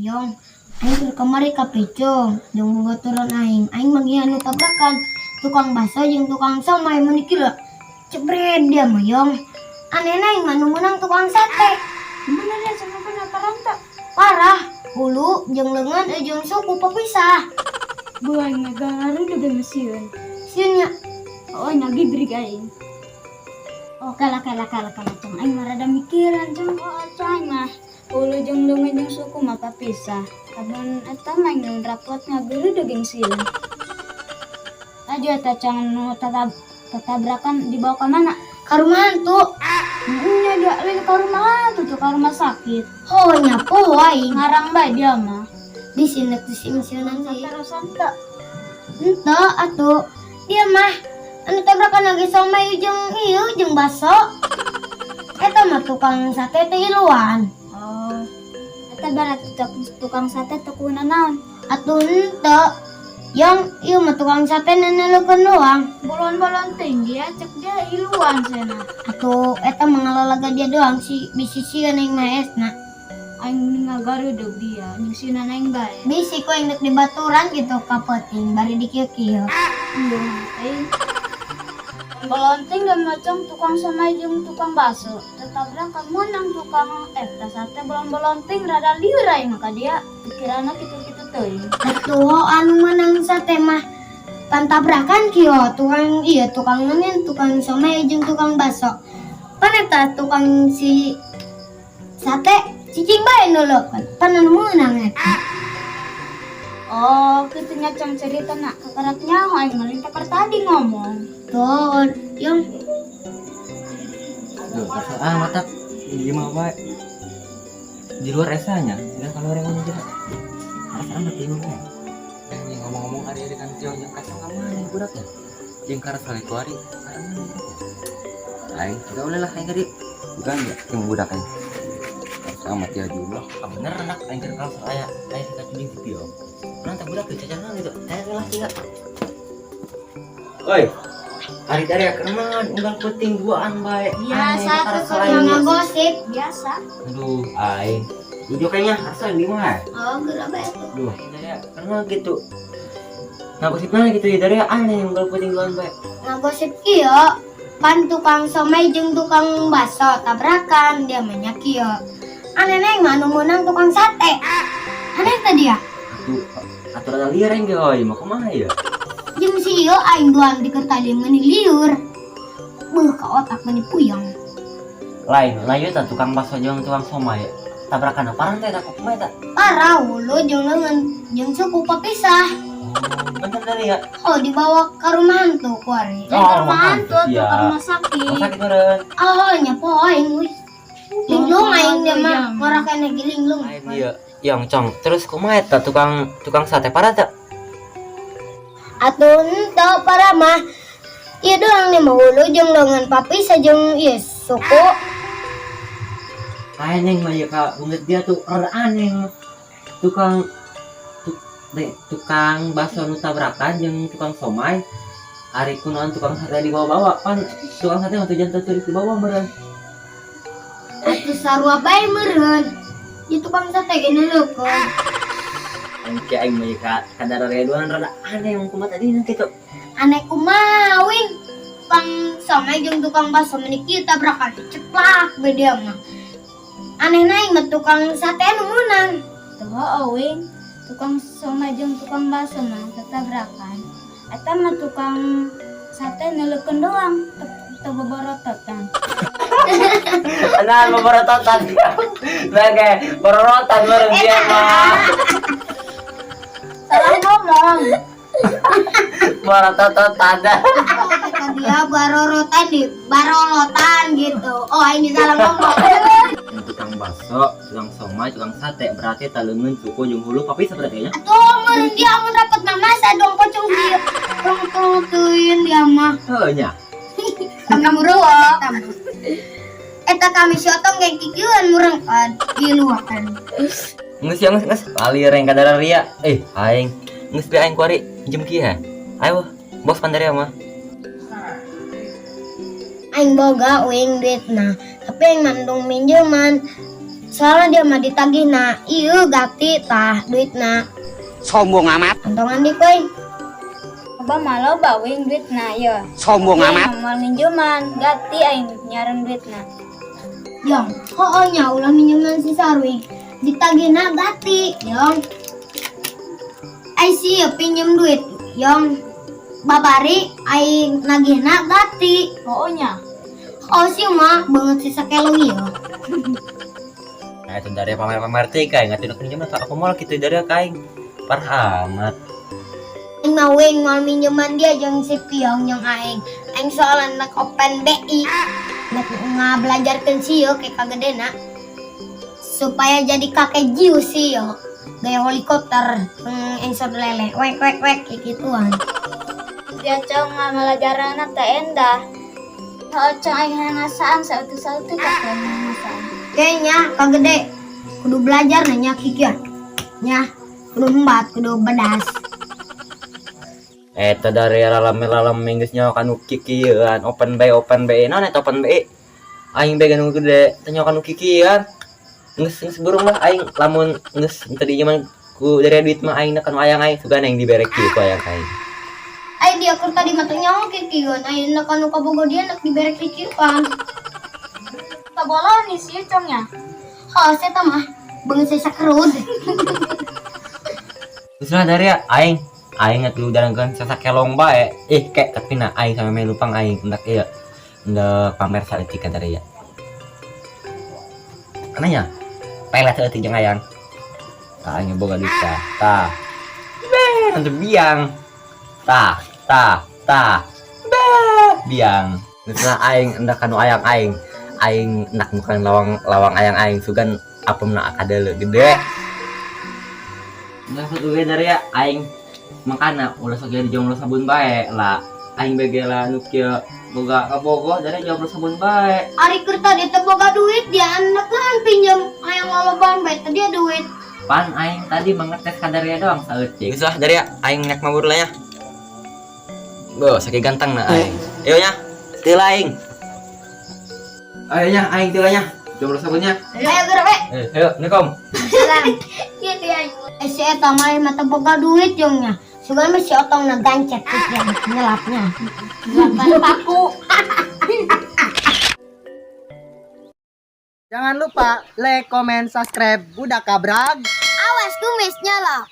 Yong, aing keur kamari ka Picung jeung babaturan aing. Aing manggih anu tabrakan tukang bakso jeung tukang somai, meuni kieu jebret dia mah, Yong. Anehna aing mah nu meunang tukang sate. Bener ya sama bener paranta. Parah, hulu jeung leungeun jeung suku papisah. Beuh, aing mah garudeug sieun. Sieun nya? Oh, ngagibrig aing. Oh, kala kala kala kala, Cong. Aing mah rada mikiran, Cong. Oh, atuh aing mah hulu jeung leungeun jeung suku mah papisah. Lamun eta mah aing rapot ngagerudeg jeung sieun. Laju eta, Cong, nu tatabrakan dibawa ke mana? Ka rumah hantu. Nya dia lain ke rumah hantu tuh, ke rumah sakit. Oh, nya poho aing. Ngarang bae dia mah. Di sini tuh si misionan sih. Terusan teu? Ente atuh dia mah anu tabrakan lagi somai jeung ieu jeung baso. Eta mah tukang sate teh iluan. Oh. Eta berarti tukang sate teu naon? Atuh henteu. Yang ieu mah tukang sate neneleukeun doang. Bolon-bolon tinggi ya, cek dia iluan cenah. Atuh eta mah ngalalaga dia doang si bisi sieun aing mah esna. Aing ngagarudeg dia, nyingsieunan aing bae. Bisi ku aing dek dibaturan gitu ka peuting bari dikieu-kieu. Embung aing. Bolonting dan macam tukang somai jeung tukang bakso. Tetabrakan menang tukang eta sate bolon-bolonting, rada lieur aing mah ka dia. Pikiranna kitu-kitu teuing. Atuh anu menang sate mah pantabrakan kieu tukang iya tukang nenin tukang somai jeung tukang bakso. Pan eta tukang si sate cicing bae nuleukeun. Pan anu meunang eta. Oh, kitu nya, Cang, cerita nak kakarak nyaho aing mah takar tadi ngomong. Tuh, yang Duh, kesel ah mata di mah wae. Di luar esanya, dan kalau orang ngomong juga. Perasaan mah bingung ya. Ini ngomong-ngomong ari ari kan tiong jeung kacang ka mana budaknya? Jeung karas kali kuari, ka mana budaknya? Aing tidak boleh lah aing tadi. Bukan ya, yang budak aing. Sama dia juga. Ah, bener anak aing keur kalas aya aya si kacung jeung si Piong. Nanti budak ke cacangan gitu. Aya lah tiga. Oi, hari tadi ya kenalan unggal peuting duaan bae. Biasa Aneh, tuh, karasa yang aing. ngagosip. Biasa. Aduh, aing. Video kayaknya harus yang di mana? Oh, geura bae tuh. Duh, dari karena gitu. Ngagosip mana gitu ya dari aneh unggal peuting duaan bae. Ngagosip kieu, pan tukang somai jeung tukang bakso tabrakan dia mah nya kieu. Aneh neng mah anu meunang tukang sate. Aneh tadi ya. Atuh, atuh rada liar aing ge oi, mau kumaha ya? Jeung si ieu aing duaan di keur tadi meuni liur. Beuh, ka otak meuni puyeng. Lain, lain tah tukang bakso jeung tukang somai. Tabrakan parah teh tak kumaha eta? Parah, hulu jeung leungeun jeung suku papisah. Oh, bener dari ya. Oh, dibawa ke rumah hantu kuari. Ke rumah hantu tuh, iya. ke rumah sakit. Rumah sakit meureun. Oh, nya poho aing wih. Linglung aing dia mah, ngora keneh ge linglung. Lain dia. Yang cong, terus kumaha eta tukang tukang sate parah teh? Atuh henteu parah mah. Ieu doang nih mah hulu jeung leungeun papisah jeung ieu suku. Aneh mah ya kak, menurut dia tuh rada aneh mah. Tukang tukang bakso nu tabrakan jeung tukang somai. Ari kunaon tukang sate dibawa-bawa, pan tukang sate mah tujuan turis dibawa meureun. Atuh sarua bae meureun. Di tukang sate ge neuleukeun. Engke aing mah ya kak, kadar duaan rada aneh mun kumaha tadi kitu. Aneh kumaha wing. Tukang somai jeung tukang bakso meuni kieu tabrakan ceplak bae dia mah. Aneh aing mah tukang sate anu meunang. Tuh, oh, wing. Tukang somai jeung tukang bakso mah tetabrakan. Eta mah tukang sate neuleukeun doang, teu boborototan. Nah, boborototan. Bagai bororotan meureun dia mah. Salah ngomong. Borototan. Kata dia barorotan di barolotan gitu. Oh, ini salah ngomong. Tukang bakso, tukang somai, tukang sate berarti taleungeun suku jeung hulu papisah berarti ya. Atuh meureun dia mun rapat mah masa dong pocong dia. Tolong teuing dia mah. Heuh nya. Kami mureuak. Eta kami si Otong ge kikieuan murengkeun di luaran. Geus ya, geus geus palireng kadara ria. Eh, aing geus bi aing kuari jem kieu ha. Ayo, bos pandaria mah. Aing boga wing duitna, tapi aing mandung minjeman. Soalnya dia mah ditagih na, iya gati tah duitna. Sombong amat. Kantongan di kuy. Loba mah loba wing duitna ye. Sombong amat. Moal minjeman, gati aing nyaran duitna. Jong, oh nya ulah minjeman si Sarwi. Ditagihna gati, Jong. Ai si pinjem duit, Jong. Babari aing nagihna gati. Oh nya. Oh sih mah banget si sakelong ieu. Nah, itu dari pamer-pamer teh kayak nggak tindak pinjam atau aku mau gitu dari kain. Parah amat. Aing mah weng moal minjeman dia jeung si Piong jeung aing. Aing soalnya nak open BI. Nak ngabelajarkeun si yo kayak kagedena. Supaya jadi kakek jiu sih yo. Gaya helikopter, engsor lele, wek wek wek kayak gituan. Dia cong ngalajaranna teh endah. Oh, cong aing ngasaan sautik-sautik aing ngasaan. Kayaknya kagede kudu belajar nanya kikian. Nya, kudu embat, kudu bedas. Eta dari lalame-lalame geus nyaho kanu kikieuan open BI, open BI. Naon eta open BI? Aing be nu gede teu nyaho kanu kikieuan. Geus geus burung lah aing lamun geus teu diinjeman ku dari duit mah aing kanu ayang aing sugan aing dibere kieu ku ayang aing. Ai dia keur tadi mah teu nyaho kikieuan, ayeuna kanu kabogoh dia nak dibere kikieuan. Kabolon nih sih congnya. Oh, saya mah beungeut saya sakerud. Geus lah dari aing aing atuh jalankeun sasakelong bae. Ih kek tapi na aing sampe meh lupang aing hendak ieu hendak pamer saeutik ka dari ya. Anehnya pelet saeutik jeung ayang. Tah aing boga duit tah. Tah. Be, nanti biang. Tah, tah, tah. Be, biang. Geus lah aing hendak kanu ayang aing. Aing hendak bukan lawang lawang ayang aing sugan apemna kadeuleu gede. Nggak satu dari ya aing makana ulah sok jadi jomblo sabun bae lah aing bege lah nu kieu boga kabogoh dari jomblo sabun bae. Ari keur tadi teh boga duit dia anak naon pinjam hayang loloban bae teh dia duit. Pan aing tadi mengetes kadarnya doang saeutik. Geus lah dari ya aing nek mabur lah nya. Bo, saking ganteng na aing. Ayo nya, teu aing. Ayo nya aing teu nya. Jomblo sabunnya. Ayo geura we. Eh, ayo, Assalamualaikum. Salam. Iya dia. Eh si eta mah mata boga duit jong nya. Sugan mah si otong na gancet terus dia nyelapnya. Nyelapan paku. Jangan lupa like, comment, subscribe Budak Kabrag. Awas kumisnya loh.